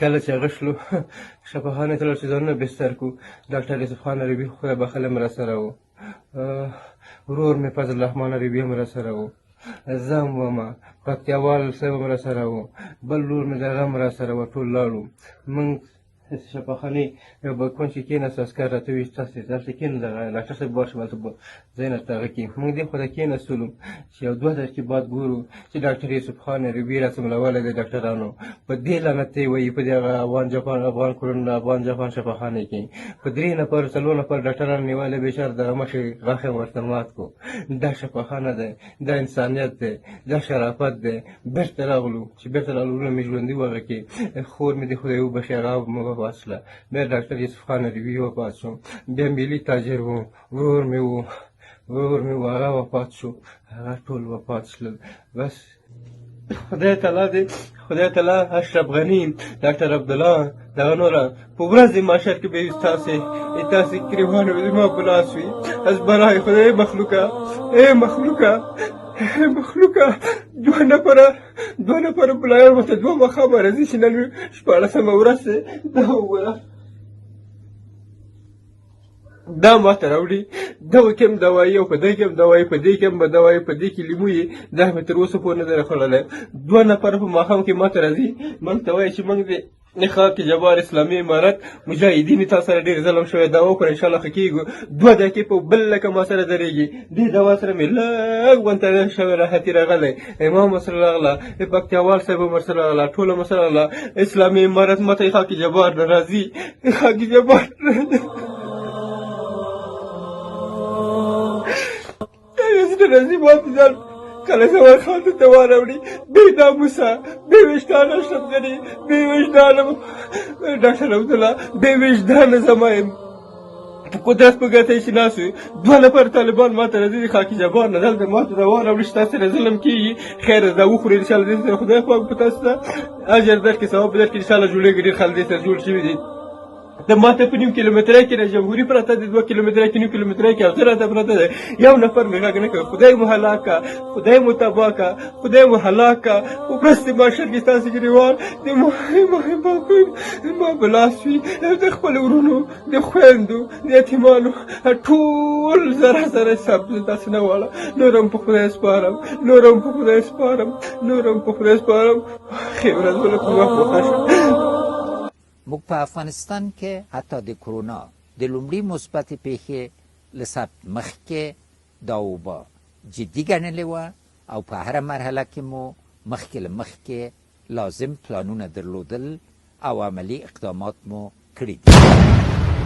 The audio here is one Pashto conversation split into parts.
کله چې هغه شلو شفاخانې ته لاړ چې ځانونه بستر کړو، ډاکټر یوسف خان عربي خدای بخښلی هم راسره و، ورور مې فضل الرحمن عربي هم راسره و، زه هم وم، پکتیاوال صاحب هم راسره و، بل ورور مې د هغه هم راسره و، ټول لاړو. موږ شفاخانې یو به کونج کې کېناستو، عسکر راته وویل چې تاسې دلته کښېنئ، دغه ډاکټر صاحب ورشي هلته به ځای نه هغه کې. موږ دې خوا ته کېناستلو چې یو دوه دقیقې بعد ګورو چې ډاکټر یوسف خان عربي راڅملولی دی ډاکټرانو، په دې لعنتۍ وایي په دې هغه افغان جاپان افغان کورونه افغان جاپان شفاخانې کې په درې نفر څلور نفر ډاکټران نیولی، بېچاره دغه مخې غاښ یې ورته مات کړو. دا شفاخانه دی، دا انسانیت دی، دا شرافت دی. بېرته راغلو چې بېرته راغلو، وروڼه مې ژوندي وو هغه کې، خور مې د خدای وبخښي هغه وفات شوله. بیا ډاکټر یوسف خان عربي وفات شو، بیا ملي تاجر و، ورور مې و، ورور مې و هغه وفات شو، هغه ټول وفات شول. بس خدای تعالی دې، خدای تعالی اشرف غني، ډاکټر عبدالله، دغه نوره په ورځ د محشر کې به ستاسې تاسې ګریوان به زما په لاس وي. از برای خدای مخلوقه، ای مخلوقه، ای مخلوقه، دوه نفره بلایان ورته دوه ماښامه راځي چې نن 16مه ورځ دی، دا وګوره دا ماته راوړي، دغه کې هم دوايي او په دې کې هم دوايي، په دې کې هم به دوايي، په دې کې لیمو یې، دا مې تر اوسه پورې نه دی راخوړلی. دوه نفره په ماښام کې ماته راځي، موږ ته وایي چې موږ دې خاک جبار اسلامي امارت مجاهدین تا سره ډېر ظلم شوی، دا وکړه انشاءالله ښه کېږو. دوه دقیقې په بل لکه ما سره درېږي، دې دوا سره مې لږ غونته شوی راحتي راغلی. امام ورسره راغله، پکتیاوال صاحب هم ورسره راغله، ټوله ورسره راغله. اسلامي امارت ماته خاک جبار نه راځي، خاک جبار زړه راځي ماته ځان کله زما خان ته دوا راوړي. بې ناموسه، بې وجدانه اشرف غني، بې وجدانه ډاکټر عبدالله، بې وجدانه زما یم په قدرت په ګټه چې ناست وي. دوه نفر طالبان ماته راځي د خاکي جبار نه، دلته ماته دوا راوړي چې تاسو سره ظلم کېږي، خیر دا وخورئ انشاءالله دې سره خدای پاک په تاسو ته اجر درکړي، ثواب درکړي انشاءالله جوړېږي. ډېر خلک دې سره جوړ شوي دي. د ماته په نیم کیلومترۍ کې د جمهوري پرته د 2 کیلومترۍ کې نیم کیلومترۍ کې او زه راته پرته دی، یو نفر مې غږ نه کړ. خدای مو هلاک که، خدای مو تباه که، خدای مو هلاک که. په ورځ د محشر کې ستاسې ګریوان د ما په لاس وي، د خپلو وروڼو، د خویندو، د یتیمانو ټول ذره ذره حساب زه تاسې نه غواړم. نور هم په خدای سپارم، نور هم په خدای سپارم، نور هم په خدای سپارم. ښې ورځ به له کومه پوښه شم. موږ په افغانستان کې حتی د کرونا د لومړي مثبتې پیښې له ثبت مخکې دا وبا جدي ګڼلې وه او په هره مرحله کې مو مخکې له مخکې لازم پلانونه درلودل او عملي اقدامات مو کړي دي.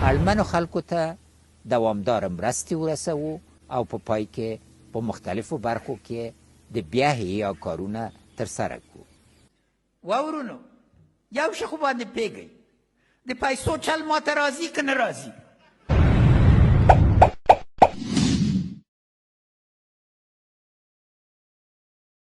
اړمنو خلکو ته دوامداره مرستې ورسوو او په پای کې په مختلفو برخو کې د بیا احیا کارونه ترسره کړو. ورونو یو شي خو باندې پیږئ، د پیسو چل ماته راځي که نه راځي؟